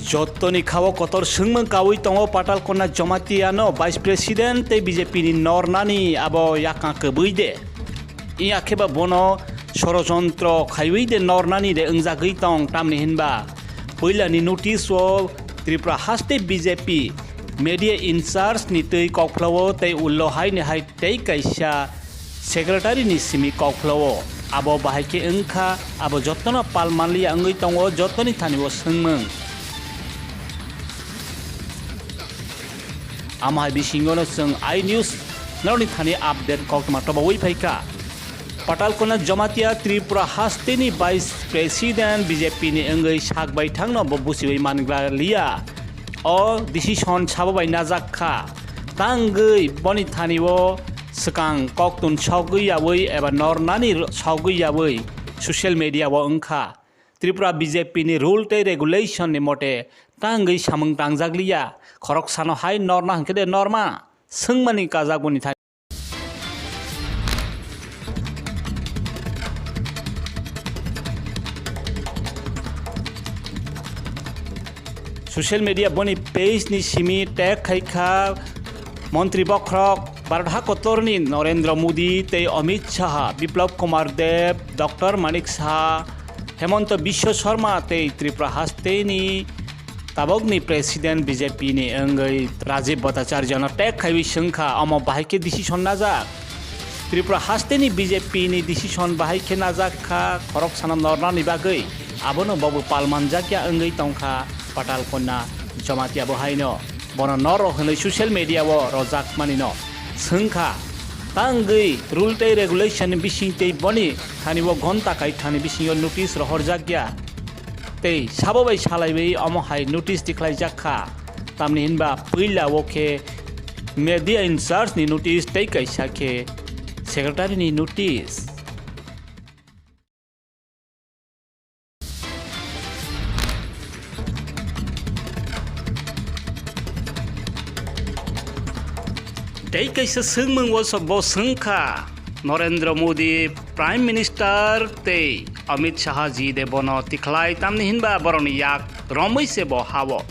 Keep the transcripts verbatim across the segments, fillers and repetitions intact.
Jottoni khao kotor swngmung kaui tongo Patalkonna Jamatia no Vice President tei B J P ni nornani abo yakang kwbui de. Iya khe ba bono sorojontro khaiwi de nornani de wngjagwi tong, tamni hinba puilani notice o Tripura haste B J P media in charge ni twi kokphlao tei ullo hai ni hai tei kaisa secretary ni simi kokphlao. Abo bahai khe wngkha, abo jotono pal manliya wngwi tongo, jotoni thani o swngmung. Amo hai bisingo no chwng I News norokni thani update koktwma tobaui phaikha. Patalkonna Jamatia Tripura hasteni Vice President B J P ni wngwi sak baithangno bo buchiwi manliya. O decision sabo bai najak kha. Tangwi boni thani o swkang koktun sogwi yaui eba nornani sogwi yaui social media o wngkha. Tripura B J P ni rule tei regulation ni mote tangwi samung tangjak liya. Khoroksano hai norna hwnkhe de norma swngmani kajak boni thani. Social media boni page ni simi tag khai kha Montri Bokhorok, Bharat Hakotorni Narendra Modi tei Amit Shah, Biplab Kumar Deb, Doctor Manik Saha, Hemanta Biswa Sharma tei Tripura hasteni tabokni President B J P ni wngwi Rajiv Bhattacharya no tag khaiwi swngkha, omo bahai khe decision najak? Tripura hasteni B J P ni decision bahai khe najak kha khoroksano nornani bagwi, abono bobo pal manjakya wngwi tongkha Patalkonna Jamatia bo haino. Bono noro hwnwi social media o rojak manino swngkha. Tangwi rule tei regulation ni bising tei boni thani o gonta kaithani bisingo notice rohorjakya. Tei sabo bai salaiwi omo hai notice tikhlaijak kha. Tamni hinba puila o khe media in charge ni notice tei kaisa khe secretary ni notice. Tei kaisa swngmung o so bo swngkha, Narendra Modi Prime Minister tei Amit Shah ji de bono tikhlai, tamni hinba borokni yak romwi se bo hao.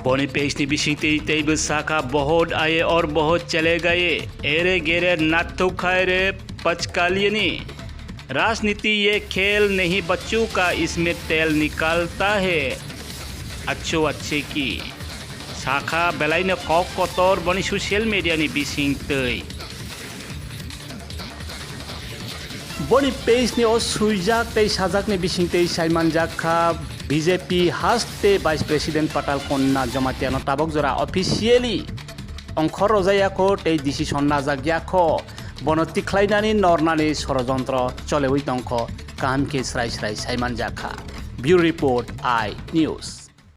Boni page ni bisingtwi teibo sakha, "Bahut aaye aur bahut chale gaye, ere gere nathuk khai re pachkaliyani. Rajniti ye khel nahi bachcho ka, isme tel nikalta hai achhe achhe ki." Sakha belaino kok kotor boni social media ni bisingtwi. Boni page ni o swijak tei sajak ni bisingtwi saimanjak kha, B J P haste Vice President Patalkonna Jamatia no tabok jora officially ongkhor rojak ya kho tei decision najak ya kho. Bono tikhlainani nornani sorojontro cholewi tongkho, kaham khe srai srai saimanjak kha. Bureau Report, I News.